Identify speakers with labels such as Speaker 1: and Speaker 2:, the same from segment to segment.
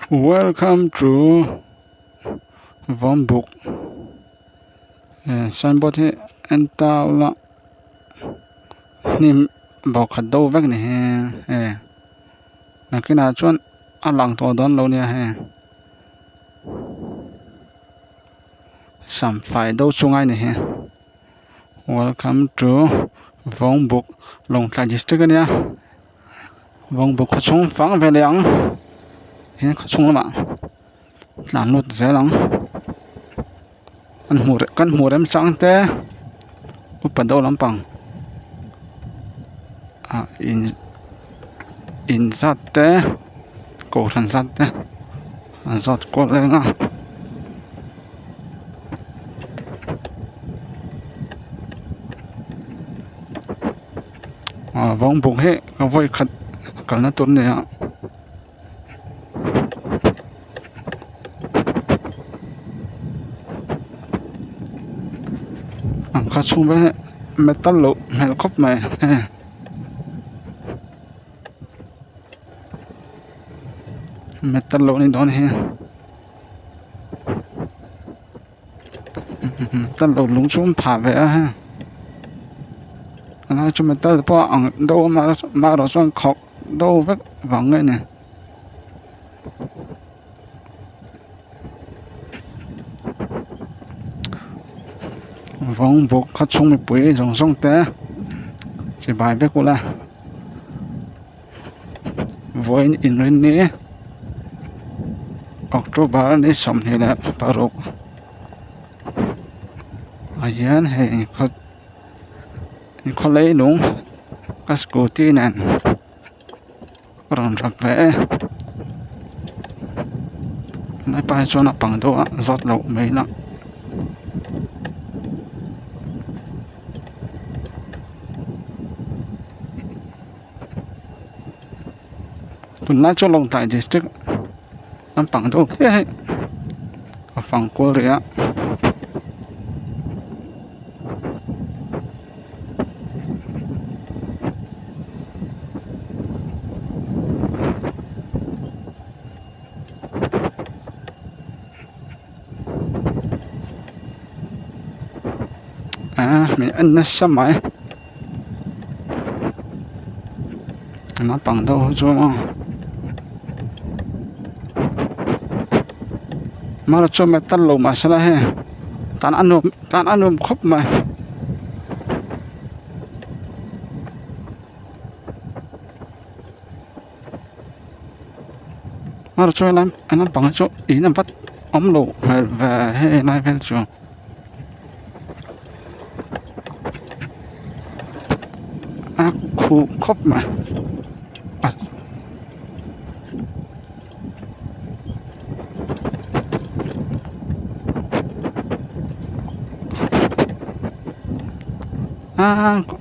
Speaker 1: Welcome to Vawnbuk signboard hi en ta ula hnim bawh khat deuh vek ni hi hei nakinah chuan a lang tawh dawn lo nia hei sam fai deuh chu ngai ni hi welcome to Vawnbuk Lawngtlai district a nia. Vawngbuk khaw chhung fang ve leh ang he khaw chhung lamah tlan lut zel ang kan hmuh kan hmuh rem chang te upa deuh lampang ah in in zat te kohhran zat te an zawt kual reng a. Ah vawngbuk hi ka vawi khat kalna tur a ni a an khaw chhung vel hi metal loh hmel khawp mai hei. Metal loh a nih dawn hi metal lo lung chu an phah ve a hei a lai chu metal pawh a ang deuh a amaherawh chuan khawk deuh vek vang nge ni. Vawngbuk khaw chhung mipui zawng zawng te chibai vek ula vawiin inrinni October ni 26 ah hian hei inkhaw leilung ka scooty nen. Rawn rap ve e helaipa hi chuan a pang deuh a zawt loh mai lah tunlai chu Lawngtlai district lampang deuh chiah hi a fang kual rih a. Ah min en nasa mai naupang deuh ho chu mara chu metal lo mahsela hei tan a nuam tan a nuam khawp mai. Mara chu helai naupang hi chu in a vat awm loh hmel ve hei lai vel chu. A khuh khawp mai a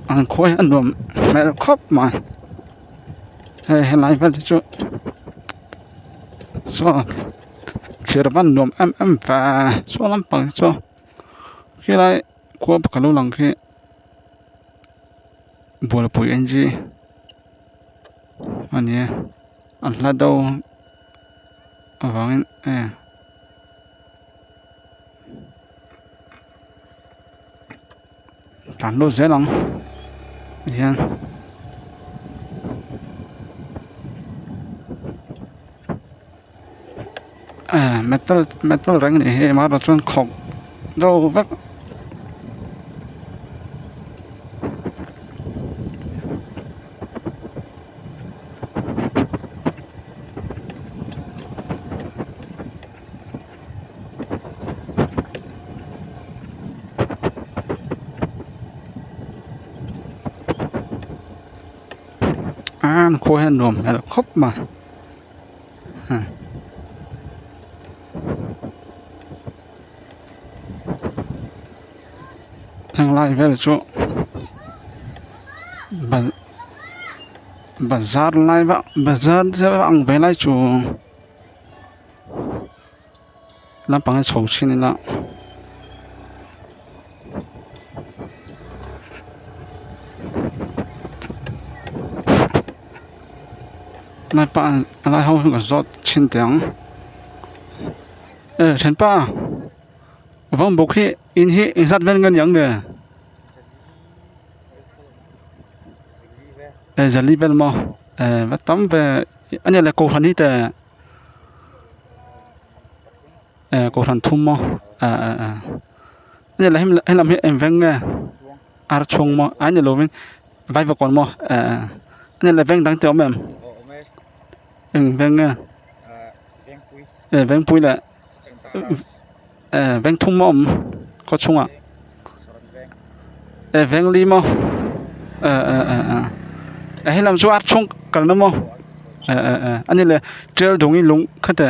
Speaker 1: an khawi a nuam hmel khawp mai hei helai vel te chu saw thlir a van nuam em em ve saw lampang te chu khilai khua pakhat lo lang khi bualpui N G a ni a a hla deuh avangin e tlan lut zel ang tihian. Metal metal reng a nih hi amaherawh chuan khawk deuh vek. An khua hian nuam hmel khawp mai. Heng lai vel chu bazar lai vak bazar deuh ang ve lai chu lampang hi chho thin ila. Lai pa a lai ho hi ka zawt thin teh ang. E thianpa vawngbuk hi in hi engzat vel nge niang le e zali vel maw e va tam ve a nia le kohhran hi teh e kohhran thum maw e e e a nia le helam hi eng veng nge ar chhung maw a ni lovin vaivakawn maw e e a nia le veng dang te a awm em eng veng nge e vengpui leh e veng thum a awm khaw chhungah e veng li maw e e e e e helam chu ar chhung kalna maw e e e a ni le tial dawngin lung khate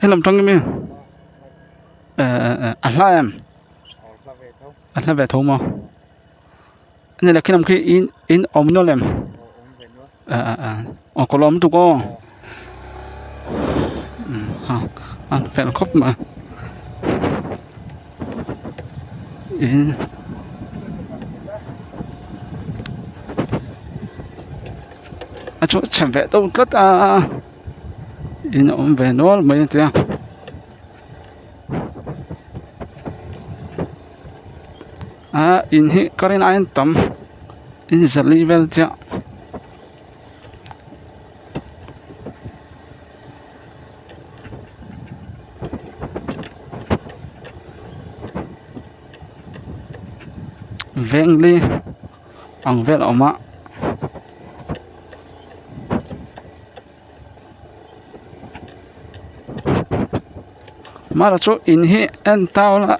Speaker 1: helam tang ami e e e a hla em a hla ve tho maw a ni le khilam khi in in awm nual em. A a a aw ka lawm tuk aw ha a fel khawp mai in a chu chhe ve deuh tlat a in a awm ve nual mai a tia. Ah in hi ka rin aiin tam in zali vel chiah. Vengli ang vel a awm a. Mara chu in hi en tau la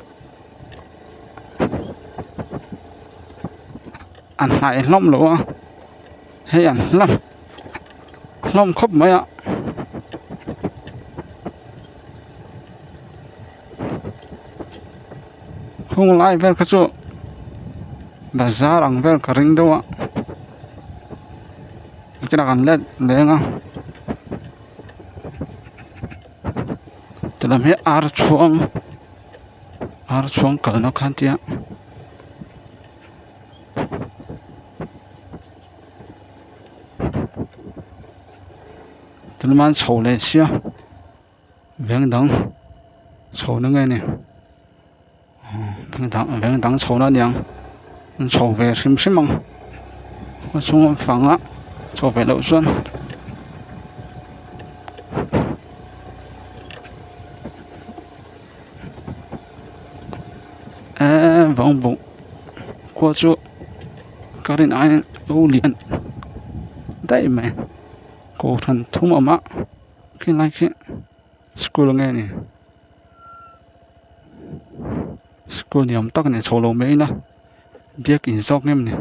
Speaker 1: a hnai hlawm lo a hei an hla hlawm khawp mai a. Khung lai vel kha chu bazar ang vel ka ring deuh a nakinah kan let leng a tilam hi ar chhuang ar chhuang kalna kha tia. Tilam an chho leh sia. Veng dang chho na nge ni veng dang veng dang chho na aniang an chho ve hrim hrim ang a chhung a fang a chho ve loh chuan eee vang bawk khua chu ka rin aiin a lo lian daih mai kohhran thum a awm a. Khilai khi school nge ni school ni awm tak a ni chho lo mai ila biakin zawk em ni.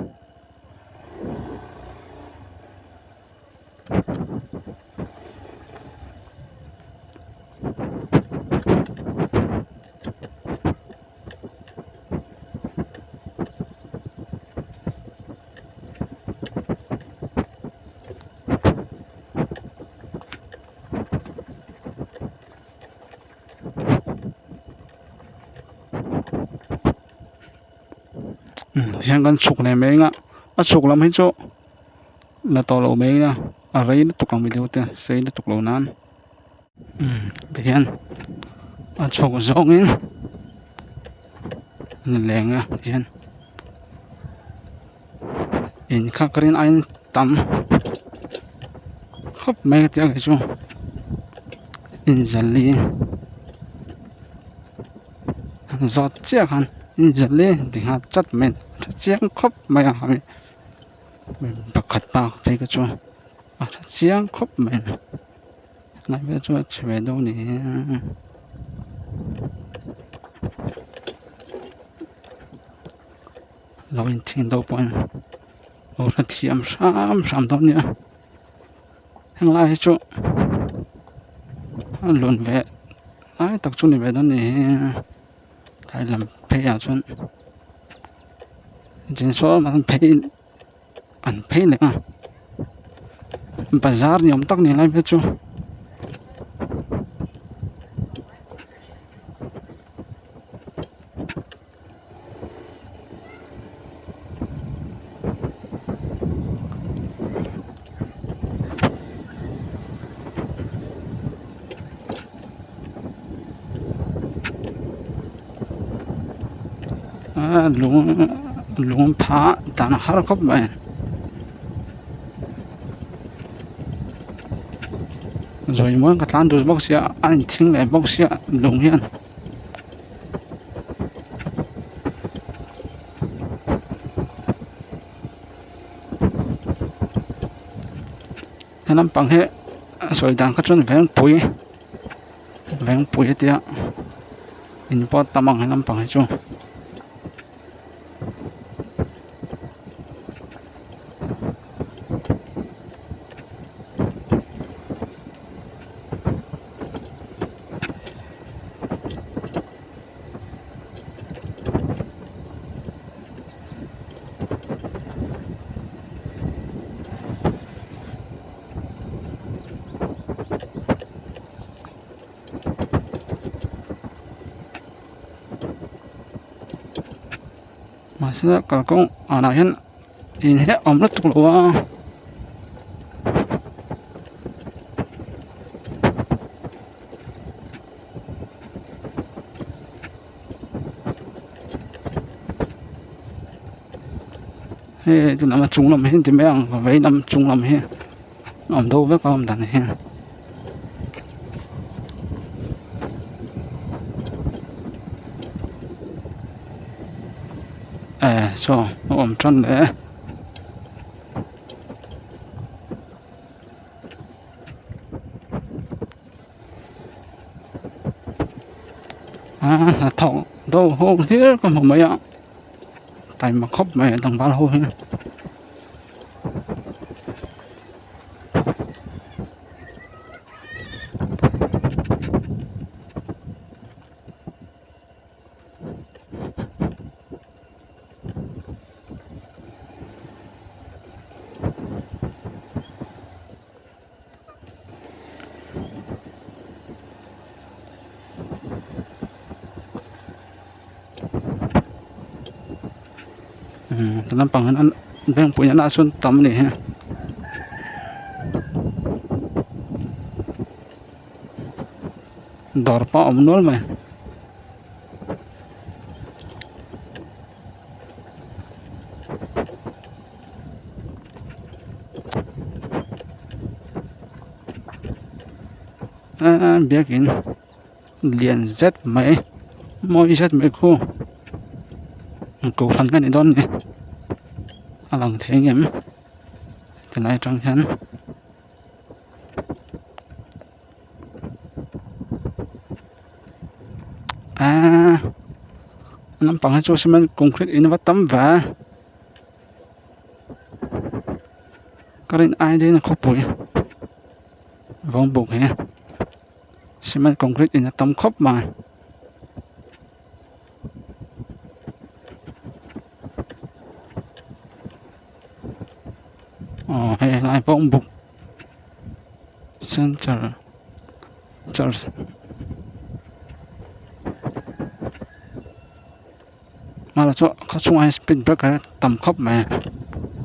Speaker 1: Hian kan chhuk leh mai ang a a chhuk lam hi chu la tawh loh mai a a rei lutuk ang video te sei lutuk lo nan tihian a chhuk zawngin a ni leng a tihian. In kha ka rin aiin tam khawp mai ka ti a kei chu inzali han zawt chiah khan inzali ti nghal chat mai a chiang khawp mai a hei pakhat bak phei kha chu a tha chiang khawp mai a helai vel chu a chhe ve deuh a ni. Lo inthin deuh pawhin lo hrethiam hram hram dawn nia henglai hi chu a lun ve lai tak chu ni ve dawn ni hi tlai lam phei ah chuan jinsaw an phei an phei leh a bazar ni awm tak ni lai phei chu. Aaa lung lung phah dan a har khawp mai zawi muang ka tlan dul bawk sia a inthing leh bawk sia lung hian. He lampang hi a sawi dan kha chuan vengpui vengpui a tia in pawh a tam ang he lampang hi chu. Mahse kalkawng anah hian in hi a awm lutuk lo a. Hei ti lam a chung lam hi ti mai ang vei lam chung lam hi a awm deuh vek a awm dan hi. Eh saw a awm tan leh e. A hnathawk deuh ho hlir ka hmu mai a taima khawp mai a tlangval ho hi. Ti lampang hian an vengpui ah chuan tam a ni hi dawr pawh a awm nual mai. Eee biakin lian zet mai mawi zet mai khu kohhran ka ni dawn a ni a lang thei ang em tilai atang hian. Eee lampang hi chu cement concrete in a va tam ve. Ka rin ai daih in khawpui vawng buk hi cement concrete in a tam khawp mai. Aw hei helai vawng buk center church. Hmar chu khaw chhungah hian speed breaker a tam khawp mai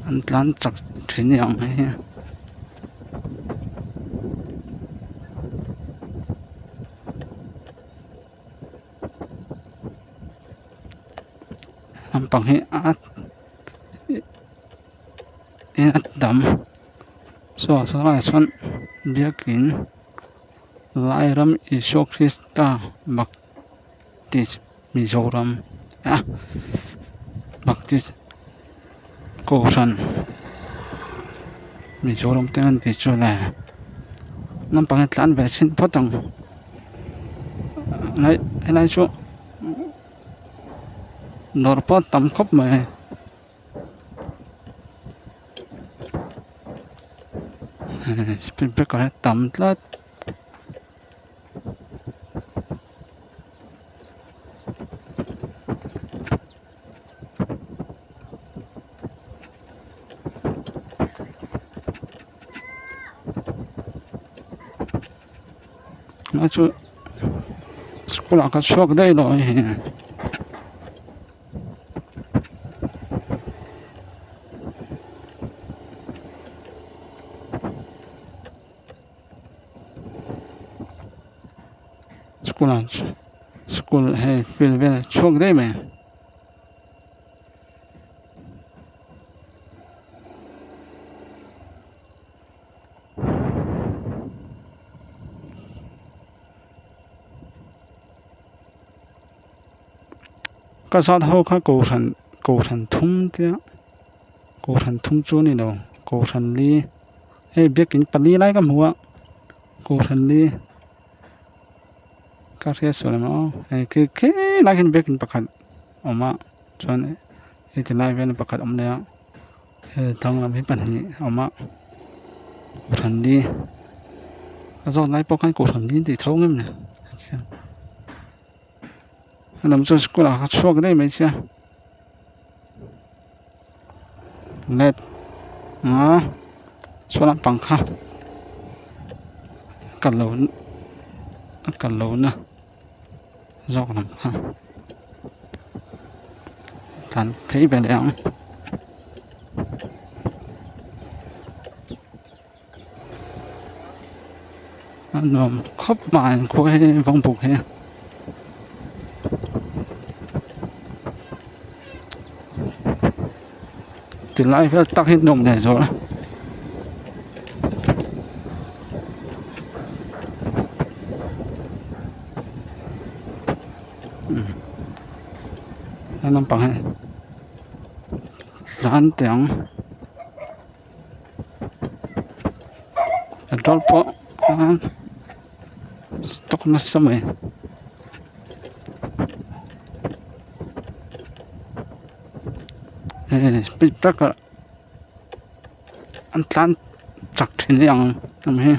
Speaker 1: an tlan chak thin ni ang mai hi. Lampang hi a a tam saw sawlaiah sawn biakin Lairam Isua Krista Baptist. Mizoram a Baptist kohhran Mizoram te an tih chu le naupang hi tlan ve chhin phawt ang helai chu dawr pawh a tam khawp mai speed breaker hi a tam tlat. Helai chu school ah ka chhuak daih lo a hei. School ah school hei field velah chhuak daih mai. Ka zat ho kha kohhran kohhran thum tia kohhran thum chu a ni lo kohhran li hei biakin pali lai ka hmu a kohhran li ka hriat sual em aw hei khi khi lai khian biakin pakhat a awm a chuan heti lai vel pakhat a awm leh a hei thlang lam hi pahnih a awm a kohhran li a zawt lai pawh khan kohhran li an tih tho ngem le. A lam chuan school ah ka chhuak daih mai sia let ah saw lampang kha kal lo a kal lo na zawk lam kha tlan phei ve leh ang. A nuam khawp mai an khua hi vawngbuk hi ti lai vel tak hi nuam leh zual a naupang hi tlan teh ang. Petrol pawh a stock nasa mai hei speed breaker an tlan chak thin hle ang ang hi.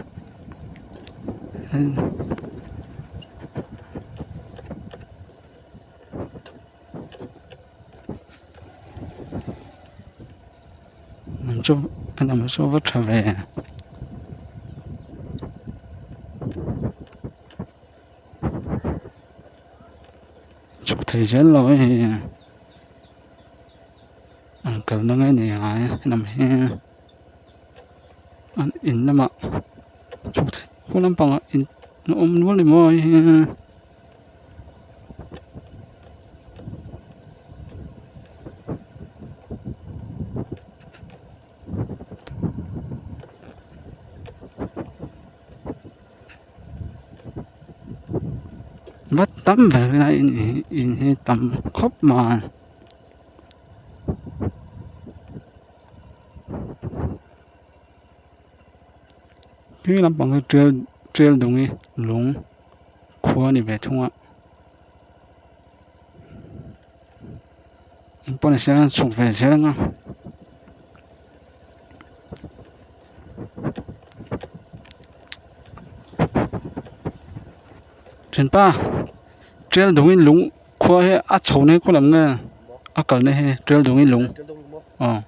Speaker 1: Chu a lam chu va tha ve chhuk thei zel lo hei an kalna nge ni ngai lam hi an in lamah chhuk thei khu lampangah in a awm nual ni maw hei hi. Va tam ber a in hi tam khawp mai. Khi lampang hi tial tial dawng hi lung khua a ni ve thung a engpawh ni se a chhuk ve zel ang a. Thianpa tial dawng in lung khua hi a chho na hi khaw lam nge a kalna hi tial dawng in lung aw.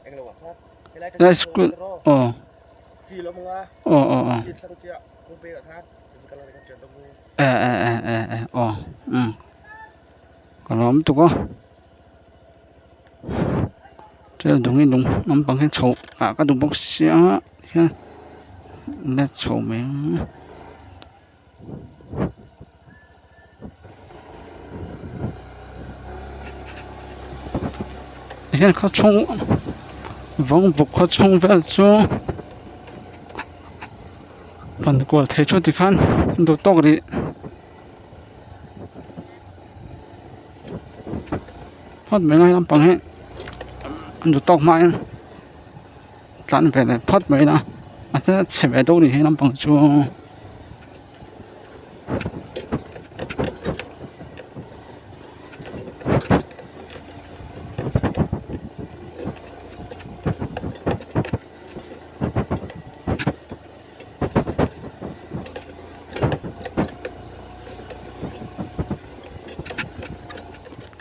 Speaker 1: Lai school aw aw aw aw e e e e e aw um ka lawm tuk a tel dungin lung lampang hi chhoh ah ka duh bawk sia hian la chho mai ang. Tihian khaw chhung vawng buk khaw chhung vel chu pan kual thei chu tikhan duh tawk rih phawt mai a lampang hi an duh tawk hmain tlan ve leh phawt mai ila a chhe ve deuh a ni he lampang chu.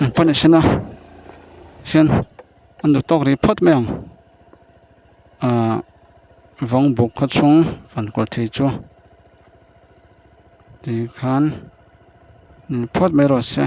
Speaker 1: Engpawh ni sela hian an duh tawk rih phawt mai ang ahh vawng buk khaw chhung fan kual thei chu tikhan ni phawt mai rawh se.